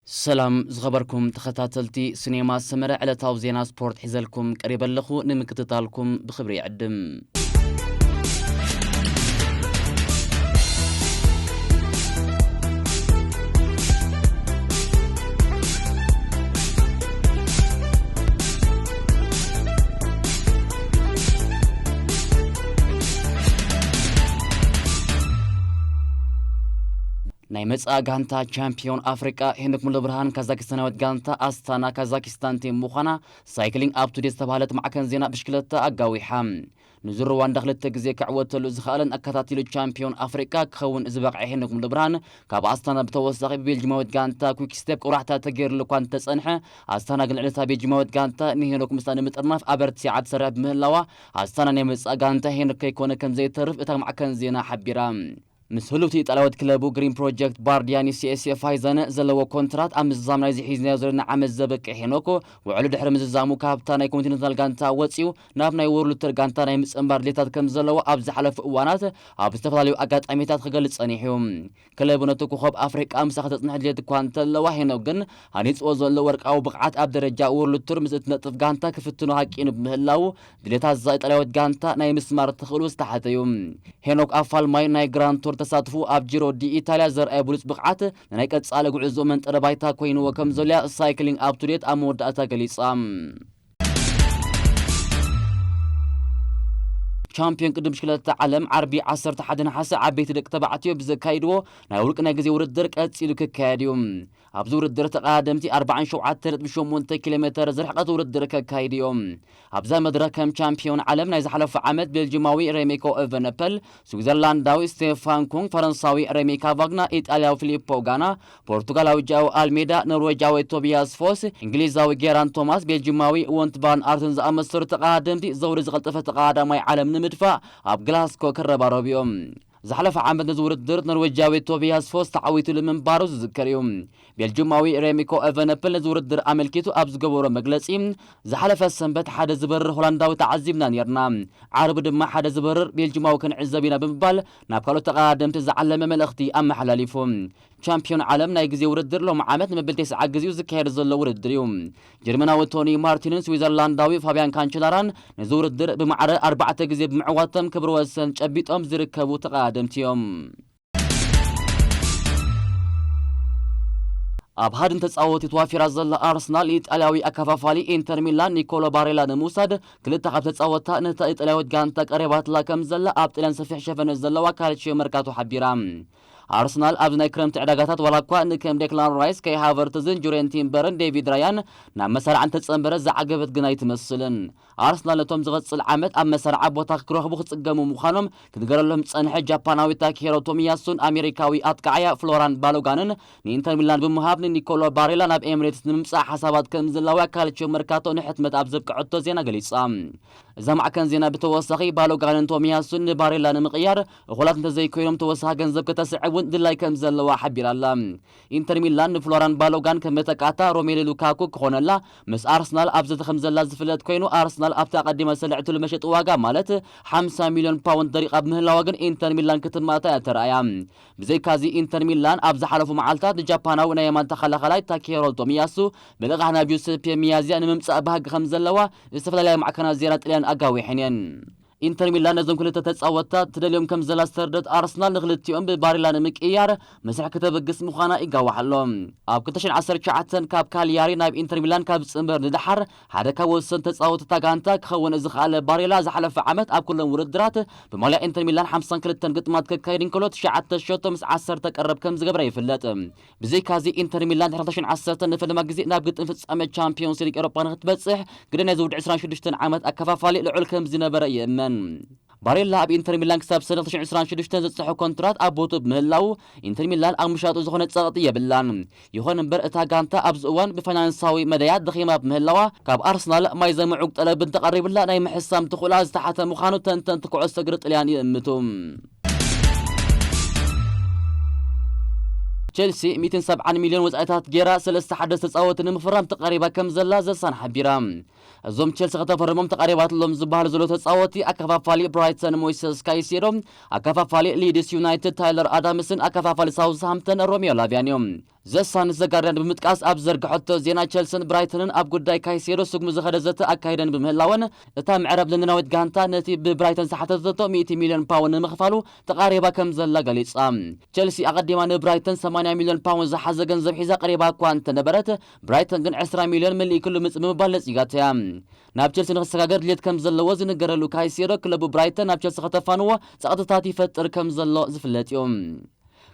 ሰላም ዝኸበርኩም ተኸታተልቲ ሲኔማ ሰመረ፣ ዕለታዊ ዜና ስፖርት ሒዘልኩም ቀሪበ ኣለኹ። ንምክትታልኩም ብኽብሪ ይዕድም። ናይ መጻኢ ጋንታ ቻምፒዮን ኣፍሪቃ ሄኖክ ሙሉብርሃን ካዛኪስታናዊት ጋንታ ኣስታና ካዛኪስታን ቲም ምዃና ሳይክሊንግ ኣፕ ቱ ዴት ዝተባህለት ማዕከን ዜና ብሽክለታ ኣጋዊሓ። ንዙር ሩዋንዳ ክልተ ግዜ ክዕወተሉ ዝኸኣለን ኣከታቲሉ ቻምፒዮን ኣፍሪቃ ክኸውን ዝበቕዐ ሄኖክ ሙሉብርሃን ካብ ኣስታና ብተወሳኺ ብቤልጅማዊት ጋንታ ኩክ ስቴፕ ቁራሕታ ተገይርሉ እኳ እንተጸንሐ፣ ኣስታና ግን ልዕሊ እታ ቤልጅማዊት ጋንታ ንሄኖክ ምስላ ንምጥርናፍ ኣበርቲዓ ትሰርሕ ብምህላዋ፣ ኣስታና ናይ መጻኢ ጋንታ ሄኖክ ከይኮነ ከም ዘይተርፍ እታ ማዕከን ዜና ሓቢራ። ምስ ህሉውቲ ኢጣልያዊት ክለቡ ግሪን ፕሮጀክት ባርዲያኒ ሲኤስኤ ፋይዘነ ዘለዎ ኮንትራት ኣብ ምዝዛም ናይዚ ሒዝናዮ ዘለና ዓመት ዘበቅዕ ሄኖክ፣ ውዕሉ ድሕሪ ምዝዛሙ ካብታ ናይ ኮንቲነንታል ጋንታ ወጺኡ ናብ ናይ ወርልድ ቱር ጋንታ ናይ ምጽንባር ድሌታት ከም ዘለዎ ኣብ ዝሓለፉ እዋናት ኣብ ዝተፈላለዩ ኣጋጣሚታት ክገልጽ ጸኒሑ እዩ። ክለቡ ነቲ ኮኸብ ኣፍሪቃ ምሳኺ ተጽንሕ ድሌት እኳ እንተለዋ፣ ሄኖክ ግን ሃኒጽዎ ዘሎ ወርቃዊ ብቕዓት ኣብ ደረጃ ወርልድ ቱር ምስ እትነጥፍ ጋንታ ክፍትኖ ሃቂኑ ብምህላዉ፣ ድሌታት እዛ ኢጣልያዊት ጋንታ ናይ ምስማር ተኽእሎ ዝተሓተ እዩ። ሄኖክ ኣፋልማይ ናይ ግራንድ ቱር ተሳትፎ ኣብ ጂሮ ዲ ኢታልያ ዘርኣየ ብሉጽ ብቕዓት ንናይ ቀጻሊ ጉዕዞ መንጠረ ባይታ ኮይንዎ ከም ዘሎ እያ ሳይክሊንግ ኣፕ ቱ ዴት ኣብ መወዳእታ ገሊጻ። ቻምፒዮን ቅድድም ብሽክለታ ዓለም ዓርቢ ዓሰርተ ሓደ ነሓሰ ዓበይቲ ደቂ ተባዕትዮ ብዘካይድዎ ናይ ውልቂ ናይ ግዜ ውድድር ቀጺሉ ክካየድ እዩ። ኣብዚ ውድድር ተቐዳደምቲ ኣርባዓን ሸውዓተ ነጥቢ ሸሞንተ ኪሎ ሜተር ዝርሕቐት ውድድር ከካይዱ እዮም። ኣብዛ መድረኽ ከም ቻምፒዮን ዓለም ናይ ዝሓለፈ ዓመት ቤልጂማዊ ሬሚኮ ኤቨነፐል፣ ስዊዘርላንዳዊ ስቴፋን ኩንግ፣ ፈረንሳዊ ሬሚ ካቫግና፣ ኢጣልያዊ ፊሊፖ ጋና፣ ፖርቱጋላዊ ጃኦ ኣልሜዳ፣ ኖርዌጃዊ ቶቢያስ ፎስ፣ እንግሊዛዊ ጌራን ቶማስ፣ ቤልጂማዊ ወንት ቫን ኣርትን ዝኣመሰሉ ተቐዳደምቲ ዘውዲ ዝቐልጠፈ ተቐዳዳማይ ዓለም ንምድፋእ ኣብ ግላስኮ ክረባረቡ እዮም። ዝሓለፈ ዓመት ነዚ ውድድር ኖርዌጃዊ ቶቢያስ ፎስ ተዓዊቱሉ ምንባሩ ዝዝከር እዩ። ቤልጂማዊ ሬሚኮ ኤቨነፕል ነዚ ውድድር ኣመልኪቱ ኣብ ዝገበሮ መግለጺ፣ ዝሓለፈ ሰንበት ሓደ ዝበርር ሆላንዳዊ ተዓዚብና ኔርና፣ ዓርቢ ድማ ሓደ ዝበርር ቤልጂማዊ ክንዕዘብ ኢና ብምባል ናብ ካልኦት ተቐዳደምቲ ዝዓለመ መልእኽቲ ኣመሓላሊፉ። ቻምፒዮን ዓለም ናይ ግዜ ውድድር ሎም ዓመት ንመበል ተስዓ ግዜኡ ዝካየድ ዘሎ ውድድር እዩ። ጀርመናዊ ቶኒ ማርቲንን ስዊዘርላንዳዊ ፋቢያን ካንቸላራን ነዚ ውድድር ብማዕረ ኣርባዕተ ግዜ ብምዕዋቶም ክብሪ ወሰን ጨቢጦም ዝርከቡ ተቐዳደምቲ እዮም። ኣብ ሃድን ተጻወቲ ተዋፊራ ዘላ ኣርሰናል፣ ኢጣልያዊ ኣከፋፋሊ ኢንተር ሚላን ኒኮሎ ባሬላ ንምውሳድ ክልተ ካብ ተጻወታ ነታ ኢጣልያዊት ጋንታ ቀሪባትላ ከም ዘላ ኣብ ጥልያን ሰፊሕ ሸፈነ ዘለዋ ካልቺዮ መርካቶ ሓቢራ። ኣርሰናል ኣብዚ ናይ ክረምቲ ዕዳጋታት ዋላ እኳ ንከም ዴክላን ራይስ፣ ከይ ሃቨርትዝን ጁሬን ቲምበርን ዴቪድ ራያን ናብ መሳርዓ እንተጸንበረ ዝዓገበት ግን ኣይትመስልን። ኣርሰናል ነቶም ዝቐጽል ዓመት ኣብ መሳርዓ ቦታ ክረኽቡ ክጽገሙ ምዃኖም ክነገረሎም ዝጸንሐ ጃፓናዊ ታኪሄሮ ቶሚያሱን ኣሜሪካዊ ኣጥቃዓያ ፍሎራን ባሎጋንን ንኢንተር ሚላን ብምሃብ ንኒኮሎ ባሬላ ናብ ኤምሬትስ ንምምጻእ ሓሳባት ከም ዘለዋ ካልቺዮ መርካቶ ንሕትመት ኣብ ዘብቅዐቶ ዜና ገሊጻ። እዛ ማዕከን ዜና ብተወሳኺ ባሎጋንን ቶሚያሱን ንባሬላ ንምቕያር እኹላት እንተዘይኮይኖም ተወሳኺ ገንዘብ ከተስዕብ እውን ድላይ ከም ዘለዋ ሓቢራ ኣላ። ኢንተር ሚላን ንፍሎራን ባሎጋን ከም መተካእታ ሮሜሉ ሉካኩ ክኾነላ ምስ ኣርሰናል ኣብ ዘተ ከም ዘላ ዝፍለጥ ኮይኑ፣ ኣርሰናል ኣብቲ ኣቐዲማ ዝሰለዐትሉ መሸጢ ዋጋ ማለት ሓምሳ ሚልዮን ፓውንድ ደሪቓ ብምህላዋ ግን ኢንተር ሚላን ክትማታ እያ ተራእያ። ብዘይካዚ ኢንተር ሚላን ኣብ ዝሓለፉ መዓልታት ንጃፓናዊ ናይ የማን ተኸላኸላይ ታኪሄሮ ቶሚያሱ ብልቓሕ ናብ ጁሴፔ ሚያዚያ ንምምጻእ ባህጊ ከም ዘለዋ ዝተፈላለያ ማዕከናት ዜና ጥልያን ኣጋዊሐን እየን። ኢንተር ሚላን ነዞም ክልተ ተጻወትታ ትደልዮም ከም ዘላ ዝተረደት ኣርሰናል ንክልቲኦም ብባሬላ ንምቅያር መስርሕ ከተበግስ ምዃና ይጋዋሕ ኣሎ። ኣብ ክልተ ሽሕን ዓሰርተ ትሽዓተን ካብ ካልያሪ ናብ ኢንተር ሚላን ካብ ዝጽንበር ንደሓር ሓደ ካብ ወሰን ተጻወትታ ጋንታ ክኸውን ዝኸኣለ ባሬላ ዝሓለፈ ዓመት ኣብ ኩሎም ውድድራት ብማልያ ኢንተር ሚላን ሓምሳን ክልተን ግጥማት ከካይድ እንከሎ ትሽዓተ ሸቶ ምስ ዓሰርተ ቀረብ ከም ዝገብረ ይፍለጥ። ብዘይካዚ ኢንተር ሚላን ድሕሪ ክልተ ሽሕን ዓሰርተን ንፈለማ ግዜ ናብ ግጥም ፍጻመ ቻምፒዮንስ ሊግ ኤውሮጳ ንክትበጽሕ ግደ ናይዚ ውድድር ዕስራን ሽዱሽተን ዓመት ኣከፋፋሊ ልዑል ከም ዝነበረ ይእመን። ባሬላ ኣብ ኢንተር ሚላን ክሳብ ሰነ ክልተ ሽሕን ዕስራን ሽዱሽተን ዘጽንሖ ኮንትራት ኣብ ቦትኡ ብምህላው ኢንተር ሚላን ኣብ ምሻጡ ዝኾነ ጸቕጢ የብላን። ይኹን እምበር እታ ጋንታ ኣብዚ እዋን ብፋይናንሳዊ መዳያት ደኺማ ብምህላዋ ካብ ኣርሰናል ማይ ዘምዕጉ ጠለብ እንተቐሪብላ ናይ ምሕሳም ትኽእላ ዝተሓተ ምዃኑ ተንተንቲ ኩዕሶ እግሪ ጥልያን ይእምቱ። ቸልሲ ሚእትን ሰብዓን ሚልዮን ወጻኢታት ጌራ ሰለስተ ሓደስተ ተጻወቲ ንምፍራም ተቐሪባ ከም ዘላ ዘሳን ሓቢራ። እዞም ቸልሲ ከተፈርሞም ተቐሪባትሎም ዝበሃሉ ዘለዉ ተጻወቲ ኣከፋፋሊ ብራይተን ሞይሰስ ካይሴዶ፣ ኣከፋፋሊ ሊድስ ዩናይትድ ታይለር ኣዳምስን ኣከፋፋሊ ሳውዝሃምተን ሮሚዮ ላቪያን እዮም። ዘሳን ዘጋርዲያን ብምጥቃስ ኣብ ዘርግሐቶ ዜና፣ ቸልስን ብራይተንን ኣብ ጉዳይ ካይሴዶ ስጉሚ ዝኸደ ዘተ ኣካይደን ብምህላወን፣ እታ ምዕራብ ለንደናዊት ጋንታ ነቲ ብብራይተን ዝሓተተቶ ሚእቲ ሚልዮን ፓውንድ ንምኽፋሉ ተቓሪባ ከም ዘላ ገሊጻ። ቸልሲ ኣቐዲማ ንብራይተን ሰማንያ ሚልዮን ፓውንድ ዝሓዘ ገንዘብ ሒዛ ቀሪባ እኳ እንተነበረት፣ ብራይተን ግን ዕስራ ሚልዮን መሊእክሉ ምጽ ብምባል ነጺጋቶ እያ። ናብ ቸልሲ ንክሰጋገር ድሌት ከም ዘለዎ ዝንገረሉ ካይሴዶ፣ ክለቡ ብራይተን ናብ ቸልሲ ከተፋንዎ ጸቕጥታት ይፈጥር ከም ዘሎ ዝፍለጥ እዩ።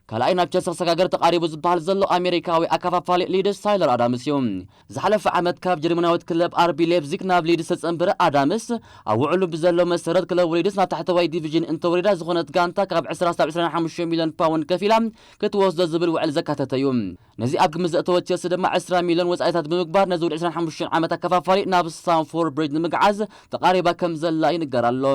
ካልኣይ ናብ ቸልሲ ክሰጋገር ተቓሪቡ ዝበሃል ዘሎ ኣሜሪካዊ ኣከፋፋሊ ሊድስ ታይለር ኣዳምስ እዩ። ዝሓለፈ ዓመት ካብ ጀርመናዊት ክለብ ኣርቢ ሌፕዚግ ናብ ሊድስ ተጸንበረ ኣዳምስ፣ ኣብ ውዕሉ ብዘሎ መሰረት ክለቡ ሊድስ ናብ ታሕተዋይ ዲቪዥን እንተወሪዳ ዝኾነት ጋንታ ካብ ዕስራ ክሳብ ዕስራን ሓሙሽተ ሚልዮን ፓውንድ ከፊላ ክትወስዶ ዝብል ውዕል ዘካተተ እዩ። ነዚ ኣብ ግምት ዘእተወ ቸልሲ ድማ ዕስራ ሚልዮን ወጻኢታት ብምግባር ነዚ ውዕል ዕስራን ሓሙሽተን ዓመት ኣከፋፋሊ ናብ ስታንፎርድ ብሪጅ ንምግዓዝ ተቓሪባ ከም ዘላ ይንገር ኣሎ።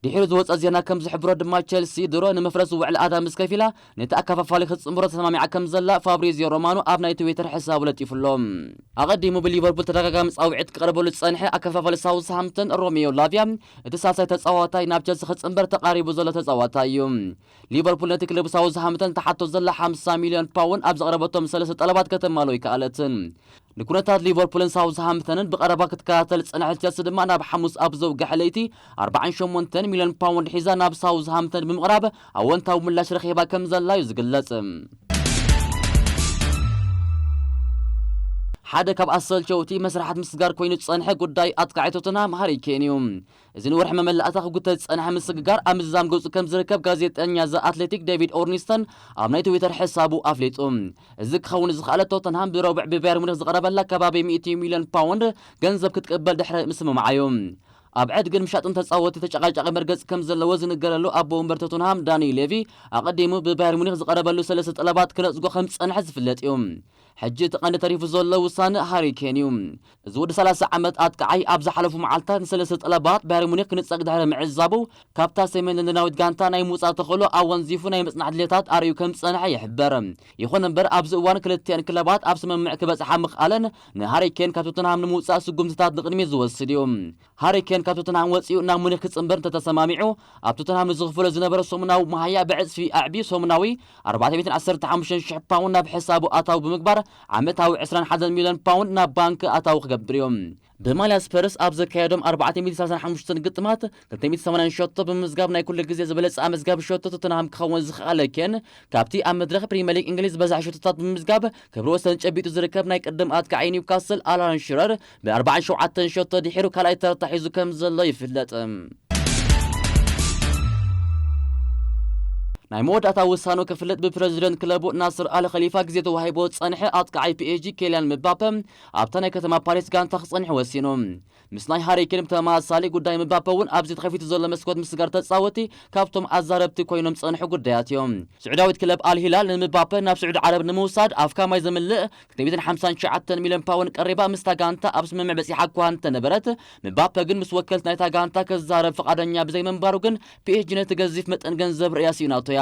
ድሒሩ ዝወጸ ዜና ከም ዝሕብሮ ድማ፣ ቸልሲ ድሮ ንመፍረሲ ውዕል ኣዳምስ ከፊላ ነቲ ኣከፋፋሊ ክትጽንብሮ ተሰማሚዓ ከም ዘላ ፋብሪዚዮ ሮማኖ ኣብ ናይ ትዊተር ሕሳቡ ለጢፉ ኣሎ። ኣቐዲሙ ብሊቨርፑል ተደጋጋሚ ጻውዒት ክቐርበሉ ዝጸንሐ ኣከፋፋሊ ሳውዝሃምፕተን ሮሚዮ ላቪያ፣ እቲ ሳልሳይ ተጻዋታይ ናብ ቸልሲ ክጽንበር ተቓሪቡ ዘሎ ተጻዋታይ እዩ። ሊቨርፑል ነቲ ክለብ ሳውዝሃምፕተን ትሓቶ ዘላ ሓምሳ ሚልዮን ፓውንድ ኣብ ዘቕረበቶም ሰለስተ ጠለባት ከተማልኦ ኣይከኣለትን። ንኩነታት ሊቨርፑልን ሳውዝሃምፕተንን ብቐረባ ክትከታተል ዝጸንሐት ቸልሲ ድማ፣ ናብ ሓሙስ ኣብ ዘውግሐ ለይቲ ኣርባዓን ሸሞንተን ሚልዮን ፓውንድ ሒዛ ናብ ሳውዝሃምፕተን ብምቕራብ ኣወንታዊ ምላሽ ረኺባ ከም ዘላ እዩ ዝግለጽ። ሓደ ካብ ኣሰልቸውቲ መስርሓት ምስግጋር ኮይኑ ዝጸንሐ ጉዳይ ኣጥቃዒ ቶተንሃም ሃሪ ኬን እዩ። እዚ ንወርሒ መመላእታ ክጉተት ዝጸንሐ ምስግጋር ኣብ ምዝዛም ገጹ ከም ዝርከብ ጋዜጠኛ ዘ ኣትሌቲክ ዴቪድ ኦርኒስተን ኣብ ናይ ትዊተር ሕሳቡ ኣፍሊጡ። እዚ ክኸውን ዝኸኣለ፣ ቶተንሃም ብረቡዕ ብባየር ሙኒክ ዝቐረበላ ከባቢ ሚእቲ ሚልዮን ፓውንድ ገንዘብ ክትቅበል ድሕሪ ምስምማዓ እዩ። ኣብ ዕድግን ምሻጥን ተጻወቲ ተጨቃጫቂ መርገጽ ከም ዘለዎ ዝንገረሉ ኣቦ ወንበር ቶተንሃም ዳኒ ሌቪ፣ ኣቐዲሙ ብባየር ሙኒክ ዝቐረበሉ ሰለስተ ጠለባት ክነጽጎ ከም ዝጸንሐ ዝፍለጥ እዩ። ሕጂ እቲ ቀንዲ ተሪፉ ዘሎ ውሳነ ሃሪ ኬን እዩ። እዚ ወዲ ሰላሳ ዓመት ኣጥቃዓይ ኣብ ዝሓለፉ መዓልታት ንሰለስተ ጠለባት ባየር ሙኒክ ክንጸግ ድሕሪ ምዕዛቡ፣ ካብታ ሰሜን ለንደናዊት ጋንታ ናይ ምውጻእ ተኽእሎ ኣወንዚፉ ናይ ምጽናሕ ድሌታት ኣርእዩ ከም ዝጸንሐ ይሕበር። ይኹን እምበር፣ ኣብዚ እዋን ክልቲኣን ክለባት ኣብ ስምምዕ ክበጽሓ ምኽኣለን ንሃሪ ኬን ካብ ቶተንሃም ንምውጻእ ስጉምትታት ንቕድሚት ዝወስድ እዩ። ሃሪ ኬን ካብ ቶተንሃም ወጺኡ ናብ ሙኒክ ክጽንበር እንተተሰማሚዑ፣ ኣብ ቶተንሃም ንዝኽፈሎ ዝነበረ ሰሙናዊ መሃያ ብዕጽፊ ኣዕብዩ፣ ሰሙናዊ ኣርባዕተ ሚእትን ዓሰርተ ሓሙሽተን ሽሕ ፓውንድ ናብ ሕሳቡ ኣታዊ ብምግባር፣ ዓመታዊ ዕስራን ሓደን ሚልዮን ፓውንድ ናብ ባንክ ኣታዊ ክገብር እዩ። ብማልያ ስፐርስ ኣብ ዘካየዶም ኣርባዕተ ሚእትን ሰላሳን ሓሙሽተን ግጥማት ክልተ ሚእትን ሰማንያን ሸቶ ብምምዝጋብ ናይ ኩሉ ግዜ ዝበለጸ ኣመዝጋቢ ሸቶ ቶተንሃም ክኸውን ዝኸኣለ ኬን፣ ካብቲ ኣብ መድረኽ ፕሪምየር ሊግ እንግሊዝ ዝበዝሐ ሸቶታት ብምምዝጋብ ክብረ ወሰን ጨቢጡ ዝርከብ ናይ ቅድም ኣጥቃዒ ኒውካስል ኣላን ሽረር ብኣርባዓን ሸውዓተን ሸቶ ድሒሩ ካልኣይ ተርታ ሒዙ ከም ዘሎ ይፍለጥ። ናይ መወዳእታ ውሳኑ ክፍለጥ ብፕረዚደንት ክለቡ ናስር ኣል ኸሊፋ ግዜ ተዋሂቦ ዝጸንሐ ኣጥቃዓይ ፒኤስጂ ኬልያን ምባፐ ኣብታ ናይ ከተማ ፓሪስ ጋንታ ክጸንሕ ወሲኑ። ምስ ናይ ሃሪ ኬን ብተመሳሳሊ ጉዳይ ምባፐ እውን ኣብዚ ተኸፊቱ ዘሎ መስኮት ምስጋር ተጻወቲ ካብቶም ኣዛረብቲ ኮይኖም ዝጸንሑ ጉዳያት እዮም። ስዑዳዊት ክለብ ኣል ሂላል ንምባፐ ናብ ስዑዲ ዓረብ ንምውሳድ ኣፍካ ማይ ዘምልእ ክልተ ሚእትን ሓምሳን ትሽዓተን ሚልዮን ፓውንድ ቀሪባ ምስታ ጋንታ ኣብ ስምምዕ በጺሓ እኳ እንተነበረት፣ ምባፐ ግን ምስ ወከልቲ ናይታ ጋንታ ክዛረብ ፍቓደኛ ብዘይምንባሩ ግን ፒኤስጂ ነቲ ገዚፍ መጠን ገንዘብ ርእያ ስኢናቶ እያ።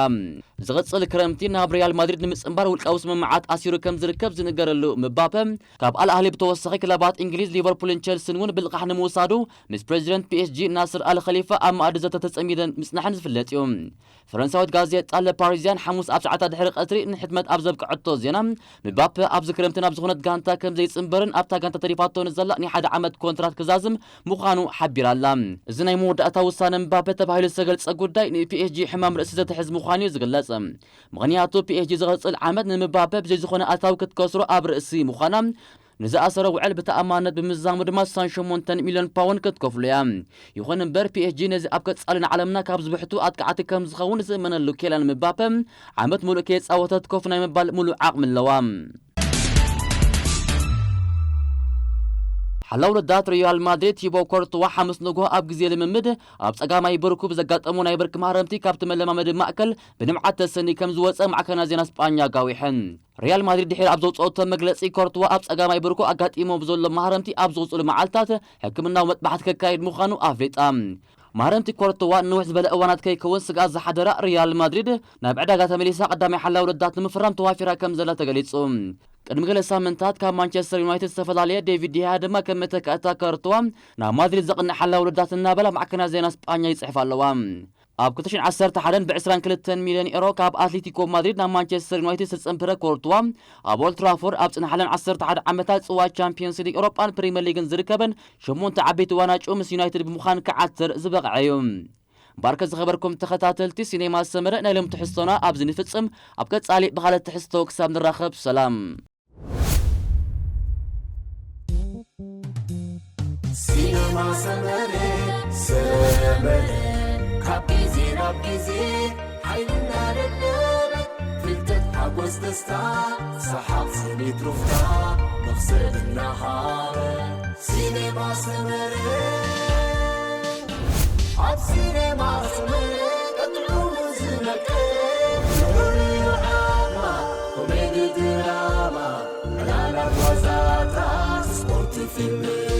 ዝቕጽል ክረምቲ ናብ ሪያል ማድሪድ ንምጽንባር ውልቃዊ ስምምዓት ኣሲሩ ከም ዝርከብ ዝንገረሉ ምባፐ፣ ካብ ኣል ኣህሊ ብተወሳኺ ክለባት እንግሊዝ ሊቨርፑልን ቸልሲን እውን ብልቓሕ ንምውሳዱ ምስ ፕሬዚደንት ፒኤስጂ ናስር ኣል ኸሊፋ ኣብ መኣዲ ዘተ ተጸሚደን ምጽናሐን ዝፍለጥ እዩ። ፈረንሳዊት ጋዜጣ ለ ፓሪዚያን ሓሙስ ኣብ ሰዓታት ድሕሪ ቀትሪ ንሕትመት ኣብ ዘብቅዐቶ ዜና፣ ምባፐ ኣብዚ ክረምቲ ናብ ዝኾነት ጋንታ ከም ዘይጽንበርን ኣብታ ጋንታ ተሪፋቶ ንዘላ ናይ ሓደ ዓመት ኮንትራት ክዛዝም ምዃኑ ሓቢራ ኣላ። እዚ ናይ መወዳእታ ውሳነ ምባፐ ተባሂሉ ዝተገልጸ ጉዳይ ንፒኤስጂ ሕማም ርእሲ ዘትሕዝ ምዃኑ እዩ ዝግለጽ። ምኽንያቱ ፒኤስጂ ዝቕጽል ዓመት ንምባፐ ብዘይ ዝኾነ ኣታዊ ክትከስሮ ኣብ ርእሲ ምዃና፣ ንዝኣሰሮ ውዕል ብተኣማንነት ብምዝዛሙ ድማ ስሳን ሸሞንተን ሚልዮን ፓውንድ ክትከፍሎ እያ። ይኹን እምበር፣ ፒኤስጂ ነዚ ኣብ ቀጻሊ ንዓለምና ካብ ዝብሕቱ ኣጥቃዕቲ ከም ዝኸውን ዝእመነሉ ኬልያን ምባፐ፣ ዓመት ሙሉእ ከየጻወተ ትከፉ ናይ ምባል ሙሉእ ዓቕሚ ኣለዋ። ሓላው ረዳት ሪያል ማድሪድ ቲቦ ኮርትዋ ሓሙስ ንግሆ ኣብ ግዜ ልምምድ ኣብ ጸጋማይ ብርኩ ብዘጋጠሙ ናይ ብርኪ ማህረምቲ ካብቲ መለማመዲ ማእከል ብንብዓት ተሰኒ ከም ዝወጸ ማዕከናት ዜና ስጳኛ ኣጋዊሐን። ሪያል ማድሪድ ድሒሩ ኣብ ዘውጽኦቶ መግለጺ፣ ኮርትዋ ኣብ ጸጋማይ ብርኩ ኣጋጢሞ ብዘሎ ማህረምቲ ኣብ ዝቕጽሉ መዓልታት ሕክምናዊ መጥባሕቲ ከካይድ ምዃኑ ኣፍሊጣ። ማህረምቲ ኮርትዋ ንውሕ ዝበለ እዋናት ከይከውን ስግኣት ዝሓደራ ሪያል ማድሪድ ናብ ዕዳጋ ተመሊሳ ቀዳማይ ሓላዊ ረዳት ንምፍራም ተዋፊራ ከም ዘላ ተገሊጹ። ቅድሚ ገለ ሳምንታት ካብ ማንቸስተር ዩናይትድ ዝተፈላለየ ዴቪድ ዲሃያ ድማ ከም መተካእታ ኮርትዋ ናብ ማድሪድ ዘቕንዕ ሓላዊ ረዳት እናበላ ማዕከናት ዜና ስጳኛ ይጽሕፋ ኣለዋ። ኣብ ክልተ ሽሕን ዓሰርተ ሓደን ብ ዕስራን ክልተን ሚልዮን ኤሮ ካብ ኣትሌቲኮ ማድሪድ ናብ ማንቸስተር ዩናይትድ ስርጽን ፕረ ኮርትዋ ኣብ ኦልድ ትራፎርድ ኣብ ጽንሓለን ዓሰርተ ሓደ ዓመታት ጽዋ ቻምፒዮንስ ሊግ ኤውሮጳን ፕሪምየር ሊግን ዝርከበን ሸሞንተ ዓበይቲ ዋናጩ ምስ ዩናይትድ ብምዃን ክዓትር ዝበቕዐ እዩ። ባርከ ዝኸበርኩም ተኸታተልቲ ሲኔማ ሰመረ፣ ናይ ሎም ትሕዝቶና ኣብዚ ንፍጽም። ኣብ ቀጻሊ ብኻልእ ትሕዝቶ ክሳብ ንራኸብ ሰላም። ሲነማ ሰመረ ሰመረ ካብ ግዜ ናብ ግዜ ሓይልና ደደበ ፍልጠት ሓጎስ ደስታ ሰሓቕ ስኒት ሩፍታ መኽሰብ እናሃበ ሲነማ ሰመረ ኣብ ሲነማ ሰመረ ቀጥዑ ዝነቀ ዝውርዩ ዓማ ኮሜዲ ድራማ ዕላላት ዋዛታት ስፖርት ፊልም